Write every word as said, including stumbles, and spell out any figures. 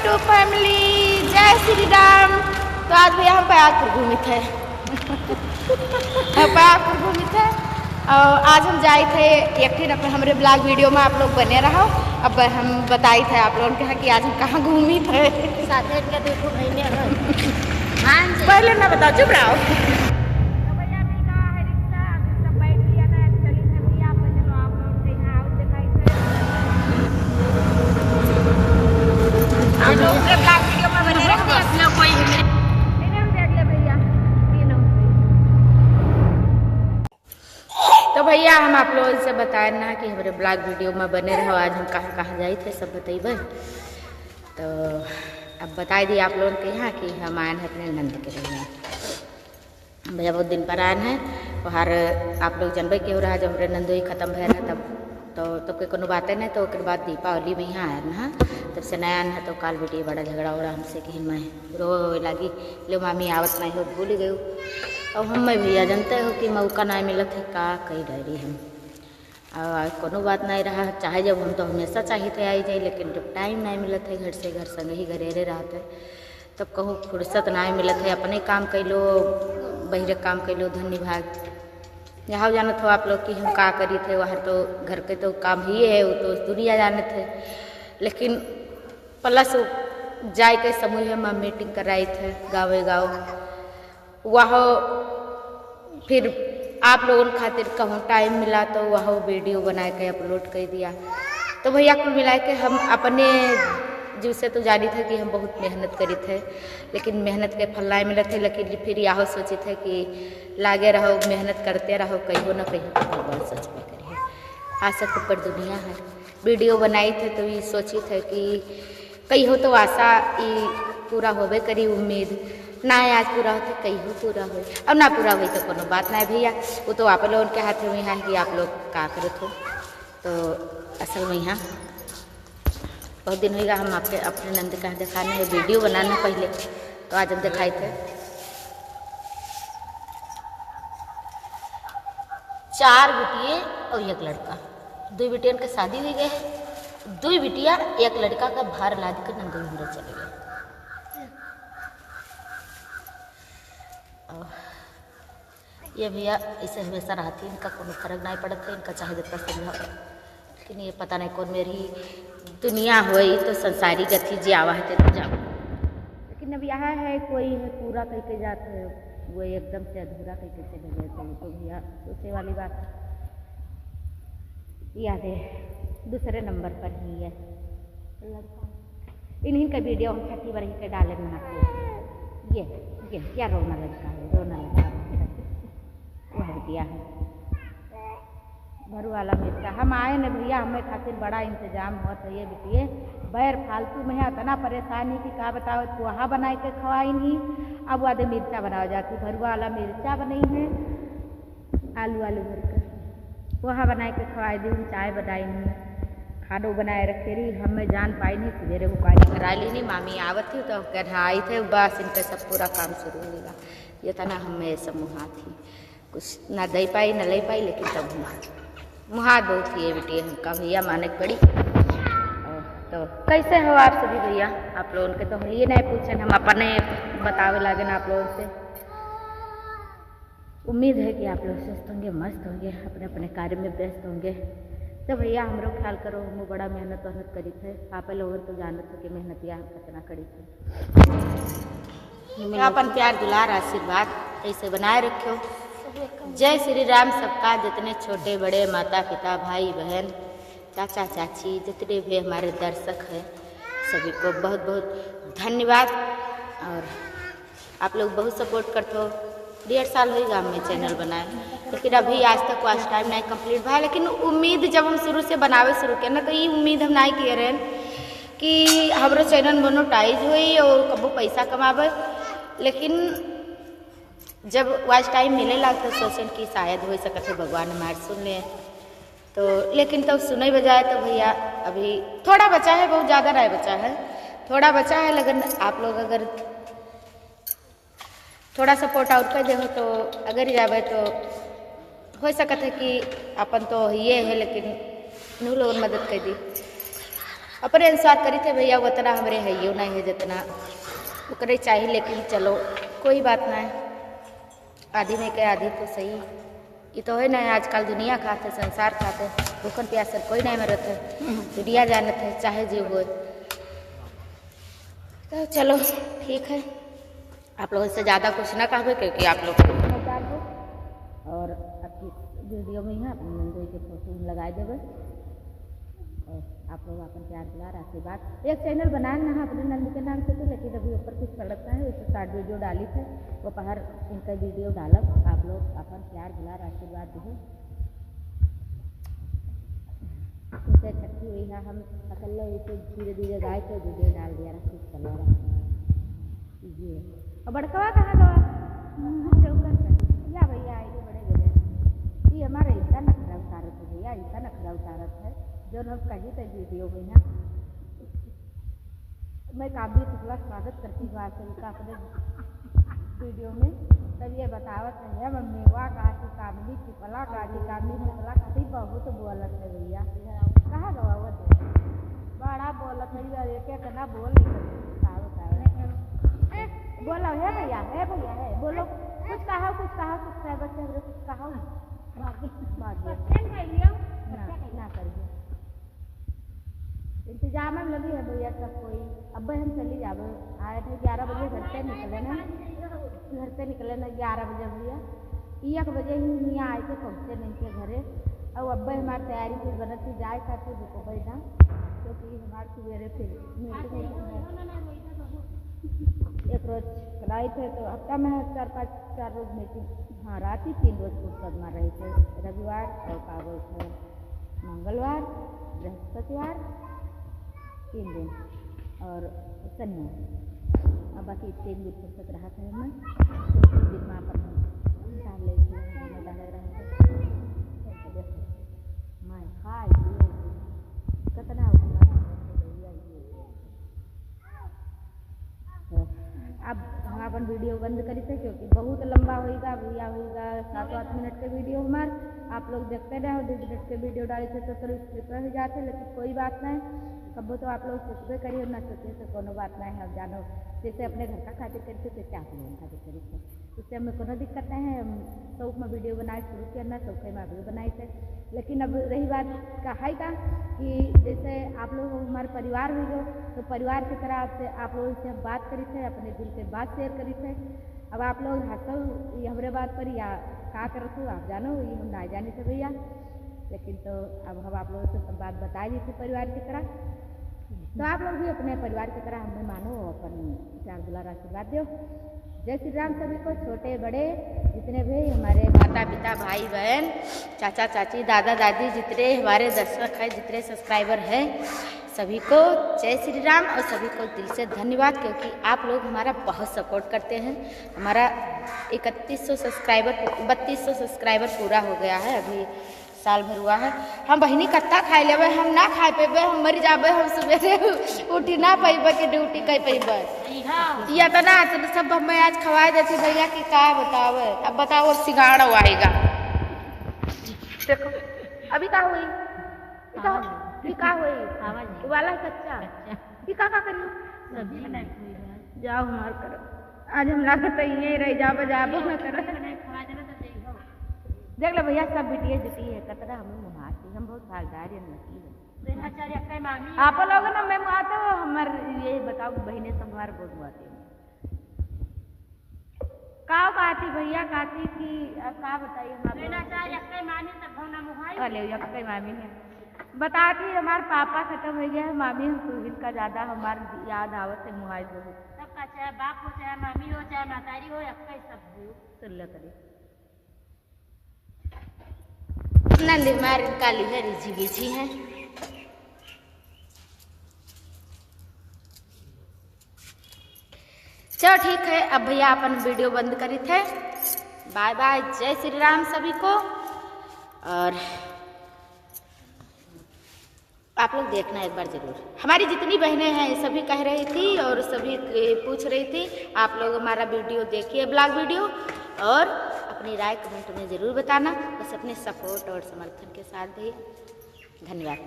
तो family, जय श्री राम। तो आज भैया हम बयारपुर घूमित है। हम बयारपुर घूमित है और आज हम जाइत है एक ठिन अपने हमरे vlog video में, आप लोग बने रहो। अब हम बताइत है आप लोगन के यहाँ कि आज हम कहाँ घूमित है। साथे इनका देखो भाई ने। हाँ जी। पहले ना बताओ, चुप रहो। तो भैया, अभी का है रिक्शा, अभी सब बैठ लिया था, चली family, आप चलो, आप लोग के यहाँ आओ, दिखाई दे। आप लोग के vlog video में बने रहो, आप लोग कोई नहीं। इन्हें भी देख ले भैया, तीनों। तो भैया, हम आप लोगन से बताए ना कि हमरे vlog video में बने रहो। आज हम कहाँ कहाँ जाइत है, सब बतइबे। तो अब बताइ दी आप लोगन के यहाँ कि हम आएन है अपने नंद के यहाँ। भैया बहुत दिन पर आएन है, वहाँ आप लोग जनबे के हो रहा, जब हमरे नंदोई खतम भय रहा तब तो, तो कोई कोनो बाते नहीं। तो ओकर बाद दीपावली में यहाँ आएन है, तब से नया आएन है, तो काल बेटी बड़ा झगड़ा उगड़ा हमसे कि मैं रोवे लागी, "ले मामी आवत नहीं हो, भूल गयो।" अब हम मैं भैया जानते हो कि मौका नहीं मिलत है, का कही डायरी हम। और कोनो बात नहीं रहा, चाहे जब हम तो हमेशा चाहित है आई जाई, लेकिन जब time नहीं मिलत है घर से, घर संग ही घरेरे रहत है, तब कहूँ फुर्सत नहीं मिलत है। अपने काम कैलो, बहिरे काम कैलो, धन्य भाग। यहाँ जानत हो आप लोग कि हम का करी थे, वहाँ तो घर के तो काम ही है, वो तो दुनिया जानत है। लेकिन plus वो जाए के समूह में meeting कराई थे गाँवे गाँव, वह फिर आप लोगन खातिर कहूँ time मिला तो वह video बनाए के upload कर दिया। तो भैया, कुल मिला के हम अपने जीव से तो जानी थे कि हम बहुत मेहनत करी थे, लेकिन मेहनत के फल नहीं मिलत है। लेकिन फिर यह सोचित है कि लागे रहो, मेहनत करते रहो, कहियो ना कहियो तो भगवान सच में करिए। आशा के ऊपर दुनिया है। Video बनाई थे तो ये सोचित है कि कहियो तो आशा ई पूरा होबे करी, उम्मीद ना आज पूरा होते, कहियो पूरा होई, और ना पूरा होई तो कोनो बात ना है भैया, वो तो आप लोगन के हाथ में है कि आप लोग का करत हो। तो असल में यहाँ बहुत दिन होइगा हम आपके अपने नंद का दिखाने हैं, video बनाना पहले, तो आज हम दिखाई थे। चार बिटिये और एक लड़का, दुई बिटियन के शादी हुई गए है, दुई बिटिया एक लड़का का भार लाद के नंदोई हमरा चले गए। और ये भैया ऐसे हमेशा रहती, इनका कोनो फर्क नहीं पड़त है, इनका चाहे जितना समझाओ, लेकिन ये पता नहीं कौन मेरी दुनिया होई, तो संसारी गति जे आवा है, ते तो जाओ। लेकिन अब यहाँ है, कोई है पूरा कह के जात है, वो एकदम से अधूरा कह के चले गए, तो वो तो भैया सोचे वाली बात है। याद है, दूसरे नंबर पर ही है लड़का। इन्हीं का video हम छठी बरही के डाले बना के। ये, ये, क्या रोना लड़का है, रोना लड़का है। वह बिटिया है। भरुआ वाला मिर्चा। हम आए न भैया, हमें खातिर बड़ा इंतजाम होत है ये बिटिये। बैर फालतू में है, इतना परेशानी कि का बताओ, पोहा बनाए के खवाइन ही, अब वादे मिर्चा बनावा जाती, भरुआ वाला मिर्चा बनई है, आलू, आलू भर के पोहा बनाए के खवाई दी, चाय बनाइन ही, खानो बनाए रखे रही, हमें जान पाई नहीं, सवेरे वो पानी करा ली नहीं, मामी आवत थी तो हम कह आई थे, बस इनका सब पूरा काम शुरू होगा। ये तना हमें समूहा थी। कुछ ना दे पाई, ना ले पाई, लेकिन तब मुहार, मुहार बहुत ही है बिटिया, हमका भैया माने के पड़ी। और तो कैसे हो आप सभी भैया? आप लोगन के तो हम ये नहीं पूछन, हम अपने बतावे लागे ना आप लोगन से। उम्मीद है कि आप लोग स्वस्थ होंगे, मस्त होंगे, अपने अपने कार्य में व्यस्त होंगे। तो भैया हमरो ख्याल करो, हम बड़ा मेहनत वहनत करी थे, आप लोगन तो जानत हो कि मेहनतिया हम कितना करी थे। अपन प्यार, दुलार, आशीर्वाद ऐसे बनाए रखियो। जय श्री राम सबका, जितने छोटे बड़े माता पिता, भाई बहन, चाचा चाची, जितने भी हमारे दर्शक हैं, सभी को बहुत बहुत धन्यवाद। और आप लोग बहुत support करते हो। डेढ़ साल होइगा हमें channel बनाए, लेकिन अभी आज तक watch time नहीं complete भा। लेकिन उम्मीद जब हम शुरू से बनावे शुरू किए ना, तो ये उम्मीद हम नहीं किए रहे कि हमरो channel monetize होई और कबो पैसा कमावे। लेकिन जब watch time मिले लाग, तो सोचन कि शायद हो सकत है भगवान हमार सुन ले। तो लेकिन तब सुने बजाय तो भैया अभी थोड़ा बचा है, बहुत ज़्यादा नहीं बचा है, थोड़ा बचा है। लेकिन आप लोग अगर थोड़ा support और कर देहो तो अगर जावे तो हो सकत है कि अपन तो ये है, लेकिन नू लोगन मदद कर दी। अपने अनुसार करी थे भैया, उतना हमरे है यो नहीं है जितना ओकरे चाहिए, लेकिन चलो कोई बात नहीं, आधी में के आधी तो सही। ये तो है ना, आजकल दुनिया खाते, संसार खाते, भूखन प्यासन कोई नहीं मरत है, दुनिया जानत है, चाहे जीव होए। तो चलो ठीक है, आप लोगों से ज़्यादा कुछ ना कहबे, क्योंकि आप लोग समझदार हो। और आपकी वीडियो में यहाँ अपनी नंदोई के फोटो हम लगाए देबे। और आप लोग अपन प्यार दुलार आशीर्वाद, एक चैनल बनाए ना अपने नंद के नाम से, तो लेकिन अभी ऊपर कुछ पड़त ना है, उस पर शॉर्ट वीडियो डाली थे, वो पहर इनका वीडियो डालब। आप लोग अपन प्यार दुलार आशीर्वाद दीजिए। इनसे इकट्ठी हुई है, हम अकेले इसे धीरे धीरे गाय के वीडियो डाल दिया, रखी चला रहा। ये और बड़कवा कहाँ गवा? चौकन पर। या भैया, ये बड़े गए। ये हमारे इतना नखरा उतारत है भैया, इतना नखरा उतारत है, जो हम कहीं तक वीडियो में ना। मैं काबिल शुक्ला स्वागत करती हूँ आप सभी का अपने वीडियो में। तब ये बतावत है मम्मी, वाह कहा थी कामिनी, चिपला कहा थी कामिनी, चिपला कहा थी, बहुत बोलत है भैया। कहाँ गवा वो तो? बड़ा बोलत है यार, एक एक ना बोल नहीं सकती, का बतावे। ए, बोलो, हे भैया, हे भैया, हे, बोलो। कुछ कहो, कुछ कहो, subscriber से हमरे कुछ कहो। भाग्य। भाग्य। ना, ना करिए। इंतजाम में लगी है भैया सब कोई। अब हम चली जाबे। आए थे ग्यारह बजे घर से निकले ना, घर से निकले ना ग्यारह बजे भैया। एक बजे ही यहाँ आए के पहुँचे नहीं थे घरे। और अब हमारी तैयारी फिर बनत थी जाए खातिर रुको बैठा, क्योंकि हमारे सवेरे फिर meeting है। एक रोज flight है तो हफ्ता में चार पाँच, चार रोज meeting, हाँ, रात ही तीन रोज फुर्सत में रही थे, रविवार और का बोलते हैं मंगलवार, बृहस्पतिवार, तीन दिन और शनिवार। अब बाकी तीन दिन फुर्सत रहा था हमें, तो तीन दिन वहाँ पर हम डाल ले थे, हमें डाले रहे थे। तो देखो, मैं खाई, ये कितना उतना भैया, ये तो हम अपन वीडियो बंद करी थे, क्योंकि बहुत लंबा होइगा भैया, होइगा सात आठ मिनट के वीडियो हमार। आप लोग देखते रहो, दो मिनट के वीडियो डाली थे तो थोड़ी स्किप हो जाते, लेकिन कोई बात नहीं, कबो तो आप लोग सोचबे करिए, ना सोचे तो कोनो बात नहीं है। अब जानो, जैसे अपने घर का खातिर करी थे, तैसे आप लोगों का खातिर करी थे, इससे हमें कोनो दिक्कत नहीं है। हम शौक में वीडियो बनाए शुरू किया ना, शौक में अभी बनाए थे। लेकिन अब रही बात कहाई का कि जैसे आप लोग हमारे परिवार हुई हो, तो परिवार की तरह आपसे, आप लोगों से हम बात करी थे, अपने दिल के बात शेयर करी थे। अब आप लोग हंसो ये हमरे बात पर या का करत हो, आप जानो, ये हम ना जानी थे भैया। लेकिन तो अब हम आप लोगों से सब बात बताई दी थी परिवार की तरह। तो आप लोग भी अपने परिवार की तरह हमें मानो, अपन प्यार दुलार आशीर्वाद दो। जय श्री राम सभी को, छोटे बड़े जितने भी हमारे माता पिता, भाई बहन, चाचा चाची, दादा दादी, जितने हमारे दर्शक हैं, जितने subscriber हैं, सभी को जय श्री राम और सभी को दिल से धन्यवाद, क्योंकि आप लोग हमारा बहुत support करते हैं। हमारा इकतीस सौ subscriber, बत्तीस सौ subscriber पूरा हो गया है अभी। साल भर हुआ है। हम बहिनी कत्ता खाए लेबे, हम ना खाए पेबे, हम मर जाबे, हम सुबेरे उठी ना पइबे कि ड्यूटी कर पइबे। ये इतना, इतना सब हमें आज खवाए देती भैया कि का बतावे। अब बताओ, सिंगाड़ आएगा। देखो, अभी का हुई? ये का, ये का हुई? उबाला है कच्चा। ये का, का करी? सब्जी बनाई हुई है। जाओ हमार करो। आज हम लागत है यहीं रह जाबे, जाबो ना करे। देख लो भैया, सब बिटिया जुटी है, कतरा हमें मुहासी, हम बहुत भागदार हैं, नसीब है। आप लोग ना मैं मुहाते हो, हमार ये बताओ कि बहिने सब हमार बहुत मुहाते हैं। का कहती भैया, कहती कि अब का बताई हम आप लोग को? अरे, यक्के मामी है। बताती हमार पापा खत्म हो गया है, मामी हम तुहिन का ज्यादा हमार याद आवत है, मुहाई बहुत। सबका, चाहे बाप हो, चाहे मामी हो, चाहे महतारी हो, यक्के सब हो। सुन लो करी। नंदी मार काली है, रिझी बिझी है। चलो ठीक है, अब भैया अपन वीडियो बंद करी थे। बाय बाय, जय श्री राम सभी को। और आप लोग देखना एक बार जरूर। हमारी जितनी बहनें हैं सभी कह रही थी और सभी, ए, पूछ रही थी, आप लोग हमारा वीडियो देखिए, ब्लॉग वीडियो, और अपनी राय कमेंट में जरूर बताना। बस अपने सपोर्ट और समर्थन के साथ भी। धन्यवाद।